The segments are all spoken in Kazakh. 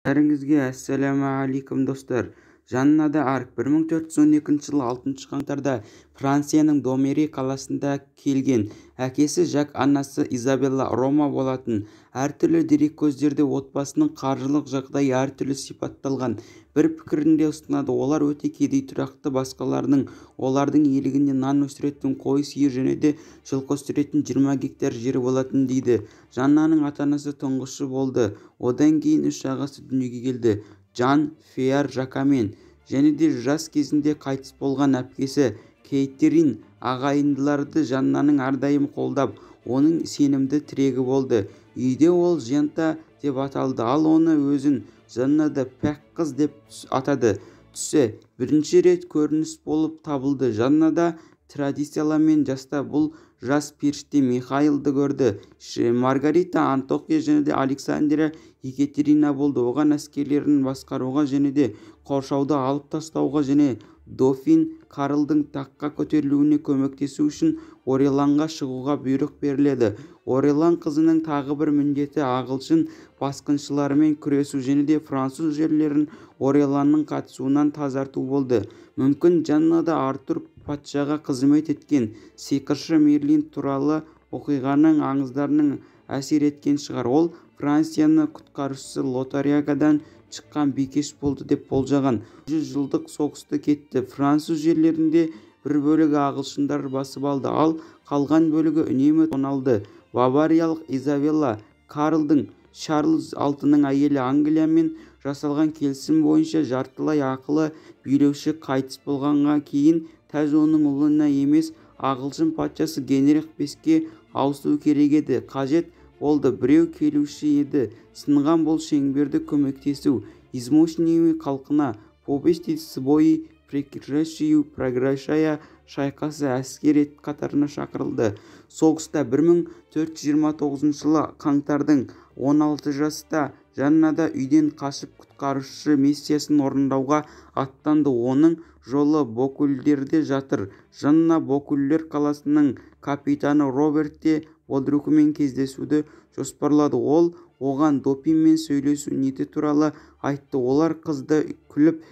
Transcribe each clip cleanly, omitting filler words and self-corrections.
Бәріңізге әссәләмәғалайкүм, достар! Жанна д'Арк 1412 жылы 6 қаңтарда Францияның Домери қаласында келген. Әкесі Жак, анасы Изабелла Рома болатын. Әртүрлі дереккөздерде отбасының қаржылық жағдайы әртүрлі сипатталған. Бір пікірінде ұсынады, олар өте кедей тұрақты, басқаларының олардың иелігінде нан өсіретін, қой, сиыр және де жылқы өсіретін 20 гектар жері болатын дейді. Жаннаның ата-анасы тұңғышы болды, одан кейін үш ағасы дүниеге келді: Жан, Феар, Жакамен. Және де жас кезінде қайтыс болған әпкесі Кейтрин. Ағайындылары Жаннаны әрдайым қолдап, оның сенімді тірегі болды. Үйде ол Жента деп аталды, ал оны өзін Жанна да пәк қыз деп атады. Түсі бірінші рет көрініс болып табылды. Жанна да традициямен жаста бұл жас періште Михаилды көрді. Маргарита Антония және де Александра Екатерина болды. Оған әскерлерін басқаруға және де қоршауды алып тастауға және дофин Карлдың таққа көтерілуіне көмектесу үшін Орлеанға шығуға бұйрық беріледі. Орлеан қызының тағы бір міндеті ағылшын басқыншыларымен күресу және де француз жерлерін Орлеанның қатысуынан тазарту болды. Мүмкін, Жанна да Артур патшаға қызмет еткен сиқыршы Мерлин туралы оқиғаның аңыздарының әсер еткен шығар. Ол Францияны құтқарушысы Лотарингиядан шыққан бикеш болды деп болжаған. Жүз жылдық соғысты кетті. Француз жерлерінде бір бөлігі ағылшындар басып алды, ал қалған бөлігі үнемі тоналды. Бавариялық Изабелла Карлдың Чарльз алтының әйелі Англиямен жасалған келісім бойынша жартылай ақылы билеуші қайтыс болғанға кейін тәж оның ұлына емес, ағылшын патшасы Генрих беске ауысу керек еді. Қажет болды біреу келуші еді сынған бұл шеңберді көмектесу измученный халқына повести свой прекращаю програшая шайқасы әскер қатарына шақырылды. Соғыста 1429 жылы қаңтардың 16 жаста Жанна да үйден қашып, құтқарушы миссиясын орындауға аттанды. Оның жолы Бокулерде жатыр. Жанна Бокулер қаласының капитаны Роберт де Бодрукумен кездесуді жоспарлады. Ол оған допинмен сөйлесу ниеті туралы айтты. Олар қызды күліп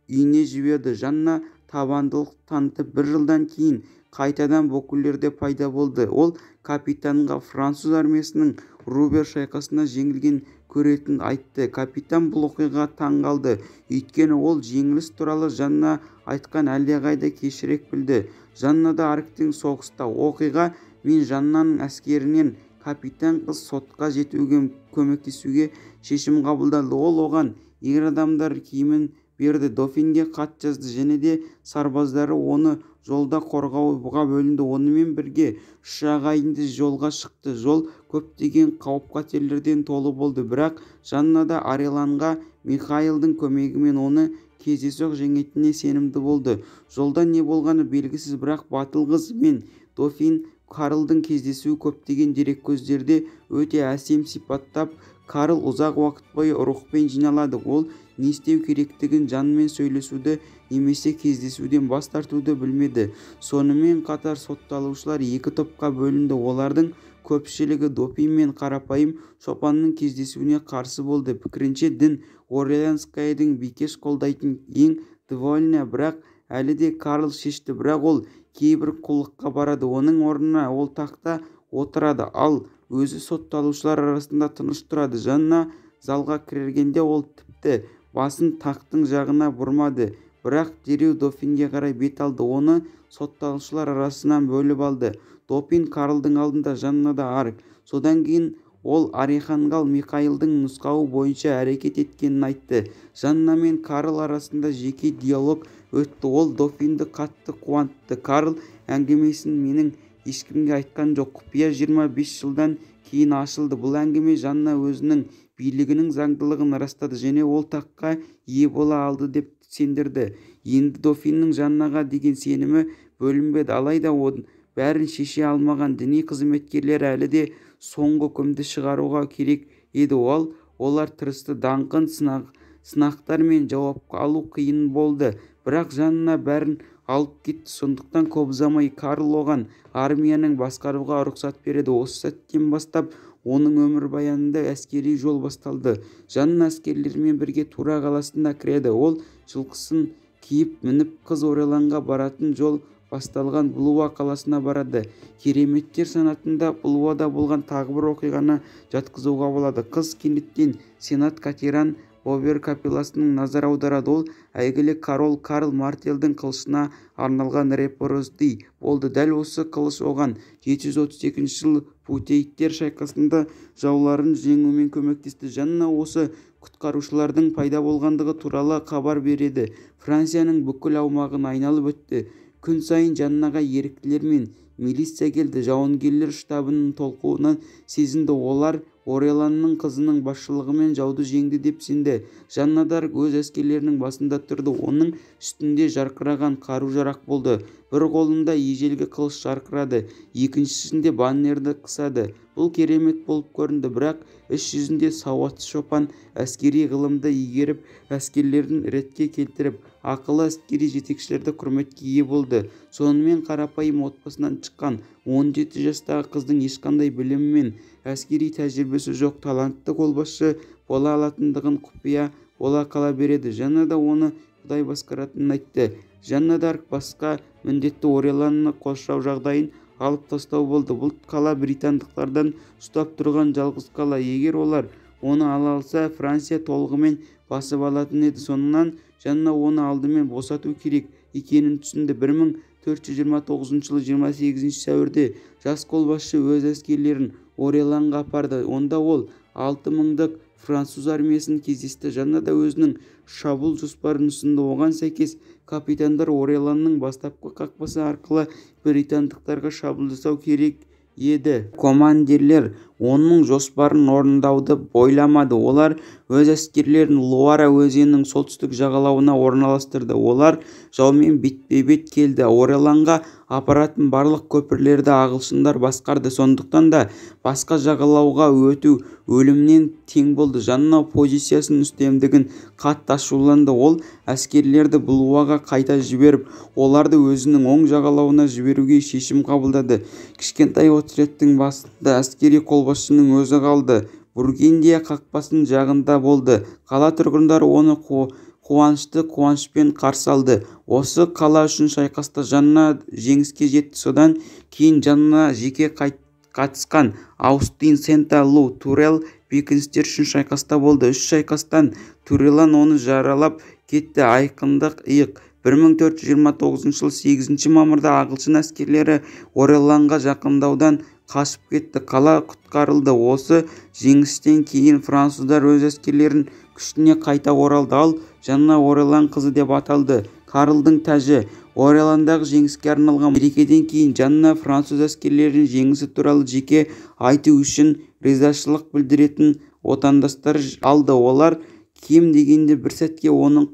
үйіне жіберді. Жанна табандылық танытып, бір жылдан кейін қайтадан Бокулерде пайда болды. Ол капитанға француз армиясының Рубер шайқасында жеңілген көретінін айтты. Капитан бұл оқиғаға таң қалды, өйткені ол жеңіліс туралы Жанна айтқан әлдеқайда кешірек білді. Жанна да Арктың соғыста оқиға мен Жаннаның әскерінен капитан қыз сотқа жетуге көмектесуге шешім қабылдады. Ол оған ер адамдар киімін берді, дофинге хат жазды және де сарбаздары оны жолда қорғауға бөлінді. Онымен бірге үш ағайынды жолға шықты. Жол көптеген қауіп-қатерлерден толы болды, бірақ Жанна да Ареланға Михаилдың көмегімен оны кездейсоқ жеңетініне сенімді болды. Жолда не болғаны белгісіз, бірақ батыл қыз мен дофин Карлдың кездесуі көптеген дереккөздерде өте әсем сипаттап. Карл ұзақ уақыт бойы рухпен жиналады. Ол не істеу керектігін, жанымен сөйлесуді немесе кездесуден бас тартуды білмеді. Сонымен қатар сотталушылар екі топқа бөлінді. Олардың көпшілігі допин мен қарапайым шопанның кездесуіне қарсы болды. Пікірінше, дін Орлеанскайдың бикеш қолдайтын ең довольно, бірақ әлі де Карл шешті. Бірақ ол кейбір қулыққа барады. Оның орнына ол тақта отырады, ал өзі сотталушылар арасында тыныш тұрады. Жанна залға кіргенде ол тіпті басын тақтың жағына бұрмады, бірақ дереу дофинге қарай бет алды, оны сотталушылар арасынан бөліп алды. Допин Карлдың алдында Жанна да Арк. Содан кейін ол архангел Михаилдың нұсқауы бойынша әрекет еткенін айтты. Жанна мен Карл арасында жеке диалог өтті. Ол дофинді қатты қуантты. Карл әңгімесін менің ешкімге айтқан жоқ. Құпия 25 жылдан кейін ашылды. Бұл әңгіме Жанна өзінің билігінің заңдылығын растады және ол таққа ие бола алды деп сендірді. Енді дофиннің Жаннаға деген сенімі бөлінбеді. Алайда оның бәрін шеше алмаған діни қызметкерлер әлі де соңғы үкімді шығаруға керек еді. Ол олар тырысты. Даңқын сынақтар мен жауапқа алу қиын болды, бірақ Жанна бәрін алып кетті. Сондықтан көп ұзамай Карл оған армияның басқаруға рұқсат береді. Осы сәттен бастап Оның өмірбаянында әскери жол басталды. Жанна әскерлерімен бірге Тура қаласына кіреді. Ол жылқысын киіп мініп, қыз Орлеанға баратын жол басталған Блуа қаласына барады. Кереметтер санатында Блуада болған тағы бір оқиғаны жатқызуға болады. Қыз кенеттен Сенат Катеран Бовер капелласының назар аударады. Ол әйгілі король Карл Мартелдің қылышына арналған репорозди болды. Дәл осы қылыш оған 732 жылы Путейттер шайқасында жауларын жеңумен көмектесті. Жанна осы құтқарушылардың пайда болғандығы туралы хабар береді. Францияның бүкіл аумағын айналып өтті. Күн сайын Жаннаға еріктілер мен милиция келді. Жауынгерлер штабының толқуынан сезінді. Олар Орлеанның қызының басшылығымен жауды жеңді деп сенді. Жанна д'Арк өз әскерлерінің басында тұрды. Оның үстінде жарқыраған қару-жарақ болды. Бір қолында ежелгі қылыш жарқырады, екіншісінде баннерді қысады. Бұл керемет болып көрінді, бірақ іс жүзінде сауатсыз шопан әскери ғылымды игеріп, әскерлерін ретке келтіріп, ақылы әскери жетекшілерді құрметке ие болды. Сонымен қарапайым отбасынан шыққан 17 жастағы қыздың ешқандай білімі мен әскери тәжірибесі жоқ талантты қолбасшы бола алатындығын құпия бола қала береді. Жанна да оны Құдай басқаратынын айтты. Жанна д'Арк басқа міндетті Орлеанны қоршау жағдайын алып тастау болды. Бұл қала британдықтардан ұстап тұрған жалғыз қала. Егер олар оны ала алса, Франция толығымен басып алатын еді. Соңынан Жанна оны алдымен босату керек екенін түсінді. 1429 жылы 28 сәуірде жас қолбасшы өз әскерлерін Орлеанға апарды. Онда ол 6000-дық француз армиясын кездесті. Жанна да өзінің шабуыл жоспарын ұсынды. Оған сәйкес капитандар Орлеанның бастапқы қақпасы арқылы британдықтарға шабуыл жасау керек еді. Командирлер оның жоспарын орындауды ойламады. Олар өз әскерлерін Луара өзенінің солтүстік жағалауына орналастырды. Олар жаумен бетпе-бет келді. Орлеанға апаратын барлық көпірлерді ағылшындар басқарды. Сондықтан да басқа жағалауға өту өлімнен тең болды. Жанна позициясының үстемдігін қатты ашуланды. Ол әскерлерді Блуаға қайта жіберіп, оларды өзінің оң жағалауына жіберуге шешім қабылдады. Кішкентай отрядтың басында әскери қолбасшының өзі қалды. Бургундия қақпасының жағында болды. Қала тұрғындары оны қуанышты қуанышпен қарсы алды. Осы қала үшін шайқаста Жанна жеңіске жетті. Содан кейін Жанна жеке қатысқан Аустин, Сента-Лу, Турел бекіністер үшін шайқаста болды. Үш шайқастан Турелан оны жаралап кетті. Айқындық иық. 1429 жылы 8 мамырда ағылшын әскерлері Орлеанға жақындаудан қашып кетті. Қала құтқарылды. Осы жеңістен кейін француздар өз әскерлерінің күшіне қайта оралды. Ал Жанна Орлеан қызы деп аталды. Карлдың тәжі. Орлеандағы жеңіске арналған мерекеден кейін Жанна француз әскерлерінің жеңісі туралы жеке айту үшін ризашылық білдіретін отандастар алды. Олар кем дегенде бір сәтке оның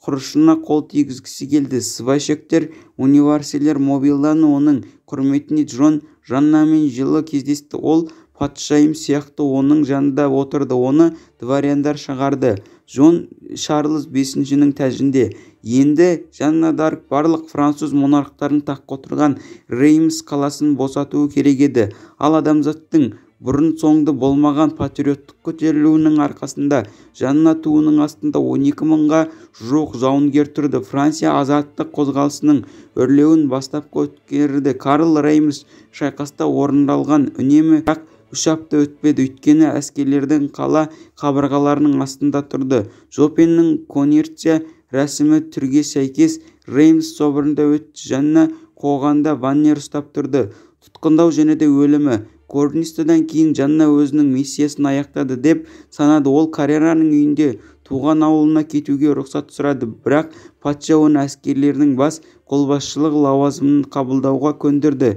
құрышына қол тигізгісі келді. Свайшектер, университеттер мобилдан оның құрметіне Джон Жаннамен жылы кездесті. Ол патшайым сияқты оның жанында отырды. Оны дворяндар шығарды. Джон Чарльз V-нің тәжінде. Енді Жанна д'Арк барлық француз монархтарын таққа отырған Реймс қаласын босатуы керек еді. Ал адамзаттың бұрын-соңды болмаған патриоттық көтерілуінің арқасында Жанна туының астында 12 мыңға жуық жауынгер тұрды. Франция азаттық қозғалысының өрлеуін бастапқы өткерді. Карл Реймс шайқаста орындалған үнемі, бірақ 3 апта өтпеді, өйткені әскерлердің қала қабырғаларының астында тұрды. Жопеннің конерция рәсімі түрге сәйкес Реймс соборында өтті. Жанна қоғанда Ваннер ұстап тұрды. Тұтқындау және де өлімі. Корнистадан кейін Жанна өзінің миссиясын аяқтады деп санады. Ол карьераның үйінде туған ауылына кетуге рұқсат сұрады, бірақ патша оны әскерлерінің бас қолбасшылық лауазымын қабылдауға көндірді.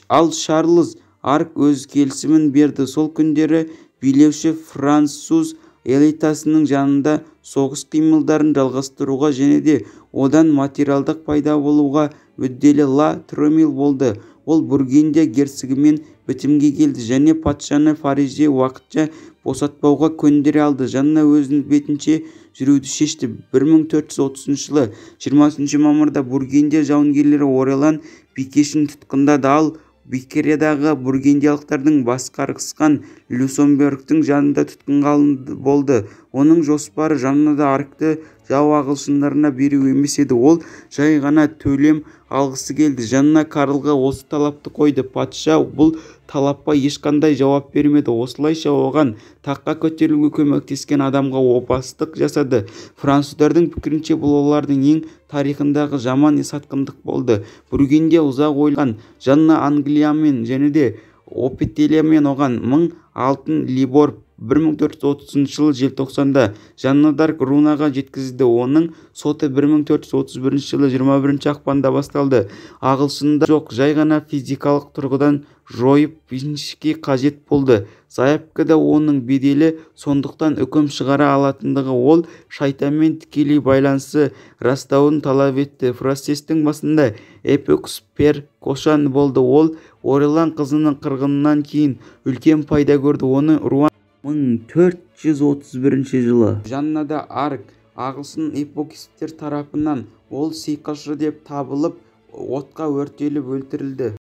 Ал Чарльз Арк өз келісімін берді. Сол күндері билеуші француз элитасының жанында соғыс қимылдарын жалғастыруға және де одан материалдық пайда болуға мүдделі Ла Тремиль болды. Ол Бургундия герцогімен бітімге келді және патшаны Парижде уақытша босатпауға көндіре алды. Жанна өзінің бетінше жүруді шешті. 1430 жылы 20 мамырда Бургундия жауынгерлері Орлеан бикешін тұтқындады. Ал Беккердағы бургундиялықтардың басқарысқан Люсембургтің жанында тұтқынға алынды болды. Оның жоспары Жанна д'Аркты жау ағылшындарына беру емес еді, ол жай ғана төлем алғысы келді. Жанна Карлға осы талапты қойды. Патша бұл талапқа ешқандай жауап бермеді, осылайша оған таққа көтерілуге көмектескен адамға опасыздық жасады. Француздардың пікірінше, бұл олардың ең тарихындағы жаман сатқындық болды. Бургундия ұзақ ойланған. Жанна Англиямен және де Опителямен оған 1000 алтын ливр. 1430 жылы желтоқсанда Жанна д'Арк Руанға жеткізілді. Оның соты 1431 жылы 21 ақпанда басталды. Ағылшындар жоқ, жай ғана физикалық тұрғыдан жойып Винчиге қажет болды. Заявкада оның беделі, сондықтан үкім шығара алатындығы, ол шайтанмен тікелей байланысы растауын талап етті. Процестің басында епископ Пьер Кошон болды. Ол Орлеан қызының қырғынынан кейін үлкен пайда көрді. Оны Руан 1431 жылы Жанна д'Арк ағылшын епископтар тарапынан ол сиқыршы деп табылып, отқа өртеліп өлтірілді.